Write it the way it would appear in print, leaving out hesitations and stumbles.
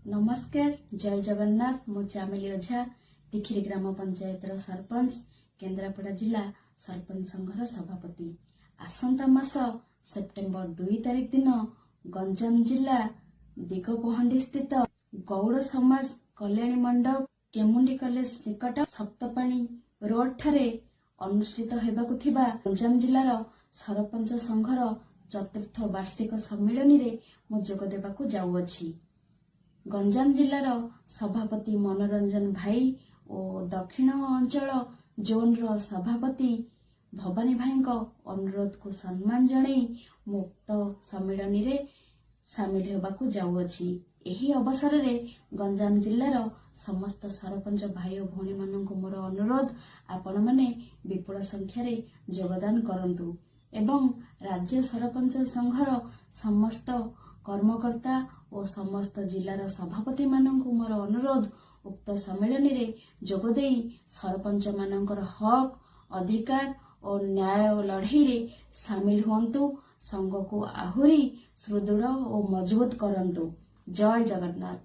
ନମସ୍କାର, ଜୟ ଜଗନ୍ନାଥ। ମୁଁ ଚାମେଲି ଓଝା, ତିଖିରି ଗ୍ରାମ ପଞ୍ଚାୟତର ସରପଞ୍ଚ, କେନ୍ଦ୍ରାପଡ଼ା ଜିଲ୍ଲା ସରପଞ୍ଚ ସଂଘର ସଭାପତି। ଆସନ୍ତା ମାସ ସେପ୍ଟେମ୍ବର 2 ତାରିଖ ଦିନ ଗଞ୍ଜାମ ଜିଲ୍ଲା ଦିଗପହଣ୍ଡି ସ୍ଥିତ ଗୌଡ଼ ସମାଜ କଲ୍ୟାଣୀ ମଣ୍ଡପ, କେମୁଣ୍ଡି କଲେଜ ନିକଟ ସପ୍ତପାଣି ରୋଡ ଠାରେ ଅନୁଷ୍ଠିତ ହେବାକୁ ଥିବା ଗଞ୍ଜାମ ଜିଲ୍ଲାର ସରପଞ୍ଚ ସଂଘର ଚତୁର୍ଥ ବାର୍ଷିକ ସମ୍ମିଳନୀରେ ମୁଁ ଯୋଗ ଦେବାକୁ ଯାଉଅଛି। ଗଞ୍ଜାମ ଜିଲ୍ଲାର ସଭାପତି ମନୋରଞ୍ଜନ ଭାଇ ଓ ଦକ୍ଷିଣ ଅଞ୍ଚଳ ଜୋନର ସଭାପତି ଭବାନୀ ଭାଇଙ୍କ ଅନୁରୋଧକୁ ସମ୍ମାନ ଜଣାଇ ମୁଁ ଉକ୍ତ ସମ୍ମିଳନୀରେ ସାମିଲ ହେବାକୁ ଯାଉଅଛି। ଏହି ଅବସରରେ ଗଞ୍ଜାମ ଜିଲ୍ଲାର ସମସ୍ତ ସରପଞ୍ଚ ଭାଇ ଓ ଭଉଣୀମାନଙ୍କୁ ମୋର ଅନୁରୋଧ, ଆପଣମାନେ ବିପୁଳ ସଂଖ୍ୟାରେ ଯୋଗଦାନ କରନ୍ତୁ ଏବଂ ରାଜ୍ୟ ସରପଞ୍ଚ ସଂଘର ସମସ୍ତ କର୍ମକର୍ତ୍ତା ଓ ସମସ୍ତ ଜିଲ୍ଲାର ସଭାପତିମାନଙ୍କୁ ମୋର ଅନୁରୋଧ, ଉକ୍ତ ସମ୍ମିଳନୀରେ ଯୋଗଦେଇ ସରପଞ୍ଚମାନଙ୍କର ହକ୍, ଅଧିକାର ଓ ନ୍ୟାୟ ଲଢ଼େଇରେ ସାମିଲ ହୁଅନ୍ତୁ, ସଂଘକୁ ଆହୁରି ସୁଦୃଢ଼ ଓ ମଜବୁତ କରନ୍ତୁ। ଜୟ ଜଗନ୍ନାଥ।